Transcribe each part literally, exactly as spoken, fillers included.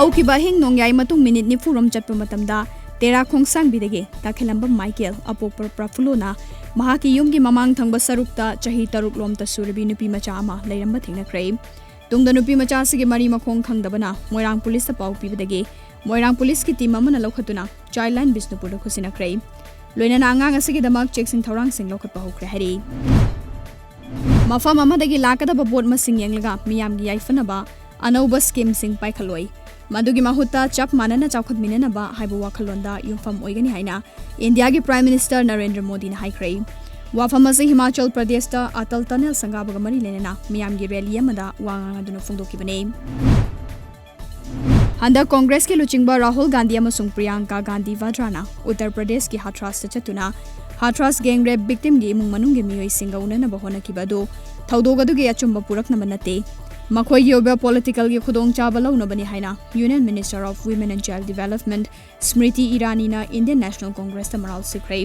ꯍꯧꯈꯤꯕ ꯑꯍꯤꯡ ꯅꯣꯡꯌꯥꯏ ꯃꯇꯨꯡ ꯃꯤꯅꯤꯠ ꯅꯤꯐꯨ ꯔꯣꯝ ꯆꯠꯄ ꯃꯇꯝꯗ ꯇꯦꯔꯥ ꯈꯣꯡꯁꯥꯡꯕꯤꯗꯒꯤ ꯇꯈꯦꯂꯝꯕꯝ ꯃꯥꯏꯀꯦꯜ ꯑꯄꯣꯛꯄ ꯄ꯭ꯔꯐꯨꯜꯂꯣꯅ ꯃꯍꯥꯛꯀꯤ ꯌꯨꯝꯒꯤ ꯃꯃꯥꯡ ꯊꯪꯕ ꯁꯔꯨꯛꯇ ꯆꯍꯤ ꯇꯔꯨꯛ ꯂꯣꯝꯇ ꯁꯨꯔꯕꯤ ꯅꯨꯄꯤ ꯃꯆꯥ ꯑꯃ ꯂꯩꯔꯝꯕ ꯊꯦꯡꯅꯈ꯭ꯔꯦ꯫ ꯇꯨꯡꯗ ꯅꯨꯄꯤ ꯃꯆꯥ ꯑꯁꯤꯒꯤ ꯃꯔꯤ ꯃꯈꯣꯡ ꯈꯪꯗꯕꯅ ꯃꯣꯏꯔꯥꯡ ꯄꯨꯂꯤꯁꯇ ꯄꯥꯎ ꯄꯤꯕꯗꯒꯤ ꯃꯣꯏꯔꯥꯡ ꯄꯨꯂꯤꯁꯀꯤ ꯇꯤꯝ ꯑꯃꯅ ꯂꯧꯈꯠꯇꯨꯅ ꯆꯥꯏꯜꯂꯥꯏꯟ ꯕꯤꯁꯅꯨꯄꯨꯔꯗ ꯈꯨꯠꯁꯤꯟꯅꯈ꯭ꯔꯦ꯫ ꯂꯣꯏꯅꯅ ꯑꯉꯥꯡ ꯑꯁꯤꯒꯤꯗꯃꯛ ꯆꯦꯛꯁꯤꯟ ꯊꯧꯔꯥꯡꯁꯤꯡ ꯂꯧꯈꯠꯄ ꯍꯧꯈ꯭ꯔꯦ ꯍꯥꯏꯔꯤ꯫ ꯃꯐꯝ ꯑꯃꯗꯒꯤ ꯂꯥꯛꯀꯗꯕ ꯚꯣꯠ ꯃꯁꯤꯡ ꯌꯦꯡꯂꯒ ꯃꯤꯌꯥꯝꯒꯤ ꯌꯥꯏꯐꯅꯕ ꯑꯅꯧꯕ ꯁ꯭ꯀꯤꯝꯁꯤꯡ ꯄꯥꯏꯈꯠꯂꯣꯏ꯫ ꯃꯗꯨꯒꯤ ꯃꯍꯨꯠꯇ ꯆꯞ ꯃꯥꯟꯅꯅ ꯆꯥꯎꯈꯠꯃꯤꯟꯅꯅꯕ ꯍꯥꯏꯕ ꯋꯥꯈꯜꯂꯣꯟꯗ ꯌꯨꯝꯐꯝ ꯑꯣꯏꯒꯅꯤ ꯍꯥꯏꯅ ꯏꯟꯗꯤꯌꯥꯒꯤ ꯄ꯭ꯔꯥꯏꯝ ꯃꯤꯅꯤꯁꯇꯔ ꯅꯔꯦꯟꯗ꯭ꯔ ꯃꯣꯗꯤꯅ ꯍꯥꯏꯈ꯭ꯔꯦ꯫ ꯋꯥꯐꯝ ꯑꯁꯤ ꯍꯤꯃꯥꯆꯜ ꯄ꯭ꯔꯗꯦꯁꯇ ꯑꯇꯜ ꯇꯅꯦꯜ ꯁꯪꯒꯥꯕꯒ ꯃꯔꯤ ꯂꯩꯅꯅ ꯃꯤꯌꯥꯝꯒꯤ ꯔꯦꯂꯤ ꯑꯃꯗ ꯋꯥ ꯉꯥꯡꯅꯗꯨꯅ ꯐꯣꯡꯗꯣꯛꯈꯤꯕꯅꯤ꯫ ꯍꯟꯗꯛ ꯀꯣꯡꯒ꯭ꯔꯦꯁꯀꯤ ꯂꯨꯆꯤꯡꯕ ꯔꯥꯍꯨꯜ ꯒꯥꯟꯙꯤ ꯑꯃꯁꯨꯡ ꯄ꯭ꯔꯤꯌꯥꯡꯀꯥ ꯒꯥꯟꯙꯤ ꯚꯥꯗ꯭ꯔꯥꯅ ꯎꯠꯇꯔ ꯄ꯭ꯔꯗꯦꯁꯀꯤ ꯍꯥꯊ꯭ꯔꯥꯁꯇ ꯆꯠꯇꯨꯅ ꯍꯥꯊ꯭ꯔꯥꯁ ꯒꯦꯡ ꯔꯦꯞ ꯚꯤꯛꯇꯤꯝꯒꯤ ꯏꯃꯨꯡ ꯃꯅꯨꯡꯒꯤ ꯃꯤꯑꯣꯏꯁꯤꯡꯒ ꯎꯅꯅꯕ ꯍꯣꯠꯅꯈꯤꯕ ꯑꯗꯨ ꯊꯧꯗꯣꯛ ꯑꯗꯨꯒꯤ ꯑꯆꯨꯝꯕ ꯄꯨꯔꯛꯅꯕ ꯅꯠꯇꯦ, ꯃꯈꯣꯏꯒꯤ ꯑꯣꯏꯕ ꯄꯣꯂꯤꯇꯤꯀꯦꯜꯒꯤ ꯈꯨꯗꯣꯡꯆꯥꯕ ꯂꯧꯅꯕꯅꯤ ꯍꯥꯏꯅ Union Minister of Women and Child Development Smriti ꯏꯔꯥꯅꯤꯅ ꯏꯟꯗꯤꯌꯟ ꯅꯦꯁꯅꯦꯜ ꯀꯣꯡꯒ꯭ꯔꯦꯁꯇ ꯃꯔꯥꯜ ꯁꯤꯈ꯭ꯔꯦ꯫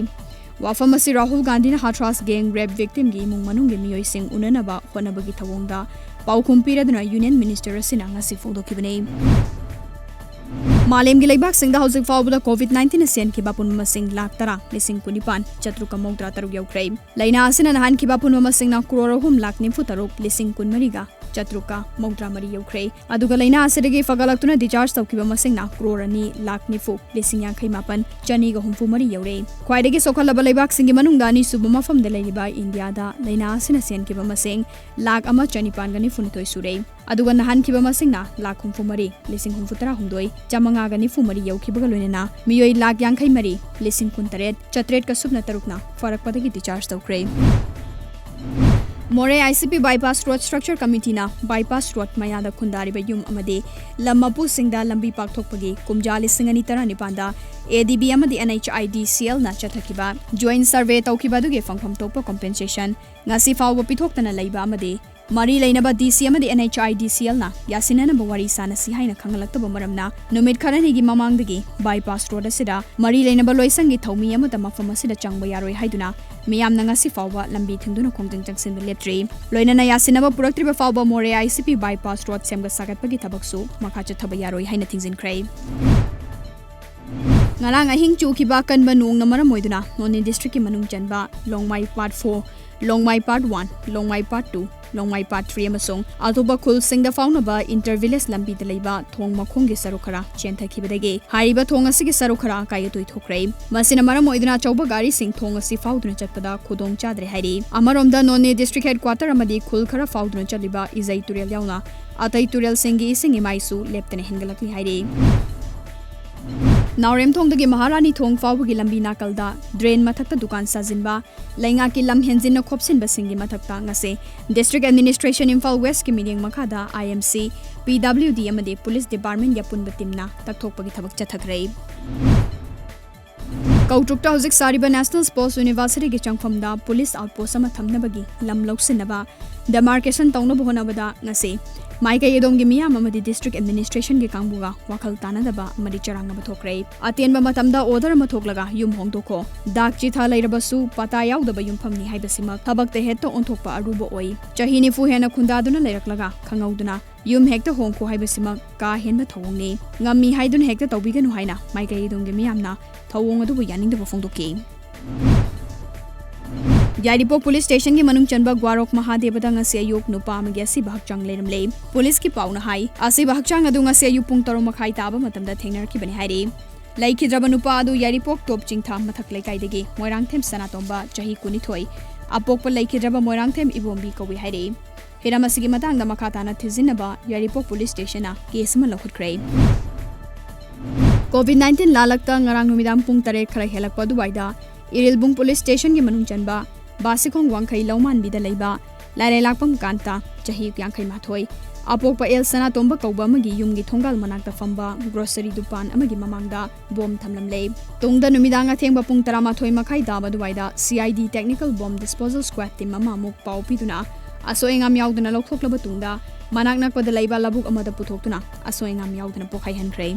ꯋꯥꯐꯝ ꯑꯁꯤ ꯔꯥꯍꯨꯜ ꯒꯥꯟꯙꯤꯅ ꯍꯥꯊ꯭ꯔꯥꯁ ꯒꯦꯡ ꯔꯦꯞ ꯚꯤꯛꯇꯤꯝꯒꯤ ꯏꯃꯨꯡ ꯃꯅꯨꯡꯒꯤ ꯃꯤꯑꯣꯏꯁꯤꯡ ꯎꯅꯅꯕ ꯍꯣꯠꯅꯕꯒꯤ ꯊꯧꯑꯣꯡꯗ ꯄꯥꯎꯈꯨꯝ ꯄꯤꯔꯗꯨꯅ ꯌꯨꯅꯤꯌꯟ ꯃꯤꯅꯤꯁꯇꯔ ꯑꯁꯤꯅ ꯉꯁꯤ ꯐꯣꯡꯗꯣꯛꯈꯤꯕꯅꯤ꯫ ꯃꯥꯂꯦꯝꯒꯤ ꯂꯩꯕꯥꯛꯁꯤꯡꯗ ꯍꯧꯖꯤꯛ ꯐꯥꯎꯕꯗ ꯀꯣꯚꯤꯗ ꯅꯥꯏꯟꯇꯤꯟꯅ ꯁꯦꯟꯈꯤꯕ ꯑꯄꯨꯟꯕ ꯃꯁꯤꯡ ꯂꯥꯈ ꯇꯔꯥ, ꯂꯤꯁꯤꯡ ꯀꯨꯟꯅꯤꯄꯥꯟ, ꯆꯥꯇ꯭ꯔꯨꯛꯀ ꯃꯧꯗ꯭ꯔꯥ ꯇꯔꯨꯛ ꯌꯧꯈ꯭ꯔꯦ꯫ ꯂꯥꯏꯅꯥ ꯑꯁꯤꯅ ꯅꯥꯍꯟꯈꯤꯕ ꯑꯄꯨꯟꯕ ꯃꯁꯤꯡꯅ ꯀ꯭ꯔꯣꯔ ꯑꯍꯨꯝ ꯂꯥꯈ ꯅꯤꯐꯨ ꯇꯔꯨꯛ, ꯂꯤꯁꯤꯡ ꯀꯨꯟꯃꯔꯤꯒ ꯆꯥꯇ꯭ꯔꯨꯛꯀ ꯃꯧꯗ꯭ꯔꯥ ꯃꯔꯤ ꯌꯧꯈ꯭ꯔꯦ꯫ ꯑꯗꯨꯒ ꯂꯥꯏꯅꯥ ꯑꯁꯤꯗꯒꯤ ꯐꯒꯠꯂꯛꯇꯨꯅ ꯗꯤꯆꯥꯔꯖ ꯇꯧꯈꯤꯕ ꯃꯁꯤꯡꯅ ꯀ꯭ꯔꯣꯔ ꯑꯅꯤ ꯂꯥꯈ ꯅꯤꯐꯨ, ꯂꯤꯁꯤꯡ ꯌꯥꯡꯈꯩ ꯃꯥꯄꯟ, ꯆꯅꯤꯒ ꯍꯨꯝꯐꯨ ꯃꯔꯤ ꯌꯧꯔꯦ꯫ ꯈ꯭ꯋꯥꯏꯗꯒꯤ ꯆꯥꯎꯈꯠꯂꯕ ꯂꯩꯕꯥꯛꯁꯤꯡꯒꯤ ꯃꯅꯨꯡꯗ ꯑꯅꯤꯁꯨꯕ ꯃꯐꯝꯗ ꯂꯩꯔꯤꯕ ꯏꯟꯗꯤꯌꯥꯗ ꯂꯥꯏꯅꯥ ꯑꯁꯤꯅ ꯁꯦꯟꯈꯤꯕ ꯃꯁꯤꯡ ꯂꯥꯈ ꯑꯃ ꯆꯅꯤꯄꯥꯟꯒ ꯅꯤꯐꯨꯅꯤꯊꯣꯏ ꯁꯨꯔꯦ꯫ ꯑꯗꯨꯒ ꯅꯥꯍꯟꯈꯤꯕ ꯃꯁꯤꯡꯅ ꯂꯥꯈ ꯍꯨꯝꯐꯨ ꯃꯔꯤ, ꯂꯤꯁꯤꯡ ꯍꯨꯝꯐꯨ ꯇꯔꯥ ꯍꯨꯝꯗꯣꯏ, ꯆꯥꯃꯉꯥꯒ ꯅꯤꯐꯨ ꯃꯔꯤ ꯌꯧꯈꯤꯕꯒ ꯂꯣꯏꯅꯅ ꯃꯤꯑꯣꯏ ꯂꯥꯈ ꯌꯥꯡꯈꯩ ꯃꯔꯤ, ꯂꯤꯁꯤꯡ ꯀꯨꯟ ꯇꯔꯦꯠ, ꯆꯥꯇ꯭ꯔꯦꯠꯀ ꯁꯨꯞꯅ ꯇꯔꯨꯛꯅ ꯐꯔꯛꯄꯗꯒꯤ ꯗꯤꯆꯥꯔꯖ ꯇꯧꯈ꯭ꯔꯦ꯫ ꯃꯣꯔꯦ I C P bypass road structure ꯀꯃꯤꯇꯤꯅ ꯕꯥꯏꯄꯥꯁ ꯔꯣꯗ ꯃꯌꯥꯗ ꯈꯨꯟꯗꯥꯔꯤꯕ ꯌꯨꯝ ꯑꯃꯗꯤ ꯂꯝ ꯃꯄꯨꯁꯤꯡꯗ ꯂꯝꯕꯤ ꯄꯥꯛꯊꯣꯛꯄꯒꯤ ꯀꯨꯝꯖꯥ ꯂꯤꯁꯤꯡ ꯑꯅꯤ ꯇꯔꯥꯅꯤꯄꯥꯟꯗ ꯑꯦ ꯗꯤ ꯕꯤ ꯑꯃꯗꯤ ꯑꯦꯟ ꯑꯩꯆ ꯑꯥꯏ ꯗꯤ ꯁꯤ ꯑꯦꯜꯅ ꯆꯠꯊꯈꯤꯕ ꯖꯣꯏꯟꯠ ꯁꯔꯚꯦ ꯇꯧꯈꯤꯕ ꯑꯗꯨꯒꯤ ꯐꯪꯐꯝ ꯊꯣꯛꯄ ꯀꯣꯝꯄꯦꯟꯁꯦꯁꯟ ꯉꯁꯤ ꯐꯥꯎꯕ ꯄꯤꯊꯣꯛꯇꯅ ꯂꯩꯕ ꯑꯃꯗꯤ ꯃꯔꯤ ꯂꯩꯅꯕ ꯗꯤ ꯁꯤ ꯑꯃꯗꯤ ꯑꯦꯟ ꯑꯩꯆ ꯑꯥꯏ ꯗꯤ ꯁꯤ ꯑꯦꯜꯅ ꯌꯥꯁꯤꯟꯅꯅꯕ ꯋꯥꯔꯤ ꯁꯥꯅꯁꯤ ꯍꯥꯏꯅ ꯈꯪꯍꯜꯂꯛꯇꯕ ꯃꯔꯝꯅ ꯅꯨꯃꯤꯠ ꯈꯔꯅꯤꯒꯤ ꯃꯃꯥꯡꯗꯒꯤ ꯕꯥꯏꯄꯥꯁ ꯔꯣꯗ ꯑꯁꯤꯗ ꯃꯔꯤ ꯂꯩꯅꯕ ꯂꯣꯏꯁꯪꯒꯤ ꯊꯧꯃꯤ ꯑꯃꯠꯇ ꯃꯐꯝ ꯑꯁꯤꯗ ꯆꯪꯕ ꯌꯥꯔꯣꯏ ꯍꯥꯏꯗꯨꯅ ꯃꯤꯌꯥꯝꯅ ꯉꯁꯤ ꯐꯥꯎꯕ ꯂꯝꯕꯤ ꯊꯤꯡꯗꯨꯅ ꯈꯣꯡꯖꯪ ꯆꯪꯁꯤꯟꯕ ꯂꯦꯞꯇ꯭ꯔꯤ꯫ ꯂꯣꯏꯅꯅ ꯌꯥꯁꯤꯟꯅꯕ ꯄꯨꯔꯛꯇ꯭ꯔꯤꯕ ꯐꯥꯎꯕ ꯃꯣꯔꯦ I C P bypass road ꯁꯦꯝꯒꯠ ꯁꯥꯒꯠꯄꯒꯤ ꯊꯕꯛꯁꯨ ꯃꯈꯥ ꯆꯠꯊꯕ ꯌꯥꯔꯣꯏ ꯍꯥꯏꯅ ꯊꯤꯡꯖꯤꯟꯈ꯭ꯔꯦ꯫ ꯉꯔꯥꯡ ꯑꯍꯤꯡ ꯆꯨꯈꯤꯕ ꯑꯀꯟꯕ ꯅꯣꯡꯅ ꯃꯔꯝ ꯑꯣꯏꯗꯨꯅ ꯅꯣꯅꯦ ꯗꯤꯁꯇ꯭ꯔꯤꯛꯀꯤ ꯃꯅꯨꯡ ꯆꯟꯕ Longmai part four, Longmai part one, Longmai part two, Longmai part three ꯑꯃꯁꯨꯡ ꯑꯇꯣꯞꯄ ꯈꯨꯜꯁꯤꯡꯗ ꯐꯥꯎꯅꯕ ꯏꯟꯇꯔ ꯚꯤꯂꯦꯖ ꯂꯝꯕꯤꯗ ꯂꯩꯕ ꯊꯣꯡ ꯃꯈꯣꯡꯒꯤ ꯁꯔꯨꯛ ꯈꯔ ꯆꯦꯟꯊꯈꯤꯕꯗꯒꯤ ꯍꯥꯏꯔꯤꯕ ꯊꯣꯡ ꯑꯁꯤꯒꯤ ꯁꯔꯨꯛ ꯈꯔ ꯑꯀꯥꯏ ꯑꯇꯣꯏ ꯊꯣꯛꯈ꯭ꯔꯦ꯫ ꯃꯁꯤꯅ ꯃꯔꯝ ꯑꯣꯏꯗꯨꯅ ꯑꯆꯧꯕ ꯒꯥꯔꯤꯁꯤꯡ ꯊꯣꯡ ꯑꯁꯤ ꯐꯥꯎꯗꯨꯅ ꯆꯠꯄꯗ ꯈꯨꯗꯣꯡ ꯆꯥꯗ꯭ꯔꯦ ꯍꯥꯏꯔꯤ꯫ ꯑꯃꯔꯣꯝꯗ ꯅꯣꯅꯦ ꯗꯤꯁꯇ꯭ꯔꯤꯛ ꯍꯦꯗꯀ꯭ꯋꯥꯇꯔ ꯑꯃꯗꯤ ꯈꯨꯜ ꯈꯔ ꯐꯥꯎꯗꯨꯅ ꯆꯠꯂꯤꯕ ꯏꯖꯩ ꯇꯨꯔꯦꯜ ꯌꯥꯎꯅ ꯑꯇꯩ ꯇꯨꯔꯦꯜꯁꯤꯡꯒꯤ ꯏꯁꯤꯡ ꯏꯃꯥꯏꯁꯨ ꯂꯦꯞꯇꯅ ꯍꯦꯟꯒꯠꯂꯛꯂꯤ ꯍꯥꯏꯔꯤ꯫ ꯅꯥꯎꯔꯦꯝꯊꯣꯡꯗꯒꯤ ꯃꯍꯥꯔꯥꯅꯤ ꯊꯣꯡ ꯐꯥꯎꯕꯒꯤ ꯂꯝꯕꯤ ꯅꯥꯀꯜꯗ ꯗ꯭ꯔꯦꯟ ꯃꯊꯛꯇ ꯗꯨꯀꯥꯟ ꯁꯥꯖꯤꯟꯕ, ꯂꯩꯉꯥꯛꯀꯤ ꯂꯝ ꯍꯦꯟꯖꯤꯟꯅ ꯈꯣꯞꯁꯤꯟꯕꯁꯤꯡꯒꯤ ꯃꯊꯛꯇ ꯉꯁꯤ ꯗꯤꯁꯇ꯭ꯔꯤꯛ ꯑꯦꯗꯃꯤꯅꯤꯁꯇ꯭ꯔꯦꯁꯟ ꯏꯝꯐꯥꯜ ꯋꯦꯁꯀꯤ ꯃꯤꯠꯌꯦꯡ ꯃꯈꯥꯗ ꯑꯥꯏ ꯑꯦꯝ ꯁꯤ, ꯄꯤ ꯗꯕ꯭ꯂꯤꯎ ꯗꯤ ꯑꯃꯗꯤ ꯄꯨꯂꯤꯁ ꯗꯤꯄꯥꯔꯠꯃꯦꯟꯒꯤ ꯑꯄꯨꯟꯕ ꯇꯤꯝꯅ ꯇꯛꯊꯣꯛꯄꯒꯤ ꯊꯕꯛ ꯆꯠꯊꯈ꯭ꯔꯦ꯫ ꯀꯧꯇ꯭ꯔꯨꯛꯇ ꯍꯧꯖꯤꯛ ꯁꯥꯔꯤꯕ ꯅꯦꯁꯅꯦꯜ ꯁ꯭ꯄꯣꯔꯠꯁ ꯌꯨꯅꯤꯚꯔꯁꯤꯇꯤꯒꯤ ꯆꯪꯐꯝꯗ ꯄꯨꯂꯤꯁ ꯑꯥꯎꯠꯄꯣꯁꯠ ꯑꯃ ꯊꯝꯅꯕꯒꯤ ꯂꯝ ꯂꯧꯁꯤꯟꯅꯕ ꯗꯦꯃꯥꯔꯀꯦꯁꯟ ꯇꯧꯅꯕ ꯍꯣꯠꯅꯕꯗ ꯉꯁꯤ ꯃꯥꯏꯀꯩ ꯑꯗꯣꯝꯒꯤ ꯃꯤꯌꯥꯝ ꯑꯃꯗꯤ ꯗꯤꯁꯇ꯭ꯔꯤꯛ ꯑꯦꯗꯃꯤꯅꯤꯁꯇ꯭ꯔꯦꯁꯟꯒꯤ ꯀꯥꯡꯕꯨꯒ ꯋꯥꯈꯜ ꯇꯥꯅꯗꯕ ꯑꯃꯗꯤ ꯆꯔꯥꯡꯅꯕ ꯊꯣꯛꯈ꯭ꯔꯦ꯫ ꯑꯇꯦꯟꯕ ꯃꯇꯝꯗ ꯑꯣꯔꯗꯔ ꯑꯃ ꯊꯣꯛꯂꯒ ꯌꯨꯝ ꯍꯣꯡꯗꯣꯛꯈꯣ, ꯗꯥꯛ ꯆꯤꯊ ꯂꯩꯔꯕꯁꯨ ꯄꯇꯥ ꯌꯥꯎꯗꯕ ꯌꯨꯝꯐꯝꯅꯤ ꯍꯥꯏꯕꯁꯤꯃꯛ ꯊꯕꯛꯇ ꯍꯦꯛꯇ ꯑꯣꯟꯊꯣꯛꯄ ꯑꯔꯨꯕ ꯑꯣꯏ꯫ ꯆꯍꯤ ꯅꯤꯐꯨ ꯍꯦꯟꯅ ꯈꯨꯟꯗꯥꯗꯨꯅ ꯂꯩꯔꯛꯂꯒ ꯈꯪꯍꯧꯗꯨꯅ ꯌꯨꯝ ꯍꯦꯛꯇ ꯍꯣꯡꯈꯣ ꯍꯥꯏꯕꯁꯤꯃꯛ ꯀꯥ ꯍꯦꯟꯕ ꯊꯧꯑꯣꯡꯅꯤ꯫ ꯉꯝꯃꯤ ꯍꯥꯏꯗꯨꯅ ꯍꯦꯛꯇ ꯇꯧꯕꯤꯒꯅꯨ ꯍꯥꯏꯅ ꯃꯥꯏꯀꯩ ꯑꯗꯣꯝꯒꯤ ꯃꯤꯌꯥꯝꯅ ꯊꯧꯑꯣꯡ ꯑꯗꯨꯕꯨ ꯌꯥꯅꯤꯡꯗꯕ ꯐꯣꯡꯗꯣꯛꯈꯤ꯫ ꯌꯥꯏꯔꯤꯄꯣꯛ ꯄꯨꯂꯤꯁ ꯁ꯭ꯇꯦꯁꯟꯒꯤ ꯃꯅꯨꯡ ꯆꯟꯕ ꯒ꯭ꯋꯥꯔꯣꯛ ꯃꯍꯥꯗꯦꯕꯗ ꯉꯁꯤ ꯑꯌꯨꯛ ꯅꯨꯄꯥ ꯑꯃꯒꯤ ꯑꯁꯤꯕ ꯍꯛꯆꯥꯡ ꯂꯩꯔꯝꯂꯦ꯫ ꯄꯨꯂꯤꯁꯀꯤ ꯄꯥꯎꯅ ꯍꯥꯏ, ꯑꯁꯤꯕ ꯍꯛꯆꯥꯡ ꯑꯗꯨ ꯉꯁꯤ ꯑꯌꯨꯛ ꯄꯨꯡ ꯇꯔꯨꯛ ꯃꯈꯥꯏ ꯇꯥꯕ ꯃꯇꯝꯗ ꯊꯦꯡꯅꯔꯛꯈꯤꯕꯅꯤ ꯍꯥꯏꯔꯤ꯫ ꯂꯩꯈꯤꯗ꯭ꯔꯕ ꯅꯨꯄꯥ ꯑꯗꯨ ꯌꯥꯏꯔꯤꯄꯣꯛ ꯇꯣꯞ ꯆꯤꯡꯊꯥ ꯃꯊꯛ ꯂꯩꯀꯥꯏꯗꯒꯤ ꯃꯣꯏꯔꯥꯡꯊꯦꯝ ꯁꯅꯥꯇꯣꯝꯕ, ꯆꯍꯤ ꯀꯨꯟꯅꯤꯊꯣꯏ, ꯑꯄꯣꯛꯄ ꯂꯩꯈꯤꯗ꯭ꯔꯕ ꯃꯣꯏꯔꯥꯡꯊꯦꯝ ꯏꯕꯣꯝꯕꯤ ꯀꯧꯏ ꯍꯥꯏꯔꯤ꯫ ꯍꯤꯔꯝ ꯑꯁꯤꯒꯤ ꯃꯇꯥꯡꯗ ꯃꯈꯥ ꯇꯥꯅ ꯊꯤꯖꯤꯟꯅꯕ ꯌꯥꯏꯔꯤꯄꯣꯛ ꯄꯨꯂꯤꯁ ꯁ꯭ꯇꯦꯁꯟꯅ ꯀꯦꯁ ꯑꯃ ꯂꯧꯈꯠꯈ꯭ꯔꯦ꯫ ꯀꯣꯚꯤꯗ ꯅꯥꯏꯟꯇꯤꯟ ꯂꯥꯜꯂꯛꯇ ꯉꯔꯥꯡ ꯅꯨꯃꯤꯗꯥꯡ ꯄꯨꯡ ꯇꯔꯦꯠ ꯈꯔ ꯍꯦꯜꯂꯛꯄ ꯑꯗꯨꯋꯥꯏꯗ ꯏꯔꯤꯜꯕꯨꯡ ꯄꯨꯂꯤꯁ ꯁ꯭ꯇꯦꯁꯟꯒꯤ ꯃꯅꯨꯡ ꯆꯟꯕ ꯕꯥꯁꯤꯈꯣꯡ ꯋꯥꯡꯈꯩ ꯂꯧꯃꯥꯟꯕꯤꯗ ꯂꯩꯕ ꯂꯥꯏꯔꯩꯂꯥꯛꯄꯝ ꯀꯥꯟꯇ, ꯆꯍꯤ ꯌꯥꯡꯈꯩ ꯃꯥꯊꯣꯏ, ꯑꯄꯣꯛꯄ ꯑꯦꯜ ꯁꯅꯥꯇꯣꯝꯕ ꯀꯧꯕ ꯑꯃꯒꯤ ꯌꯨꯝꯒꯤ ꯊꯣꯡꯒꯥꯜ ꯃꯅꯥꯛꯇ ꯐꯝꯕ ꯒ꯭ꯔꯣꯁꯔꯤ ꯗꯨꯀꯥꯟ ꯑꯃꯒꯤ ꯃꯃꯥꯡꯗ ꯕꯣꯝ ꯊꯝꯂꯝꯂꯦ꯫ ꯇꯨꯡꯗ ꯅꯨꯃꯤꯗꯥꯡ ꯑꯊꯦꯡꯕ ꯄꯨꯡ ꯇꯔꯥꯃꯥꯊꯣꯏ ꯃꯈꯥꯏ ꯇꯥꯕ ꯑꯗꯨꯋꯥꯏꯗ C I D technical bomb disposal squad team ꯑꯃ ꯑꯃꯨꯛ ꯄꯥꯎ ꯄꯤꯗꯨꯅ ꯑꯁꯣꯏ ꯑꯉꯥꯝ ꯌꯥꯎꯗꯅ ꯂꯧꯊꯣꯛꯂꯕ ꯇꯨꯡꯗ, ꯃꯅꯥꯛ ꯅꯛꯄꯗ ꯂꯩꯕ ꯂꯧꯕꯨꯛ ꯑꯃꯗ ꯄꯨꯊꯣꯛꯇꯨꯅ ꯑꯁꯣꯏ ꯑꯉꯥꯝ ꯌꯥꯎꯗꯅ ꯄꯣꯛꯍꯩꯍꯟꯈ꯭ꯔꯦ꯫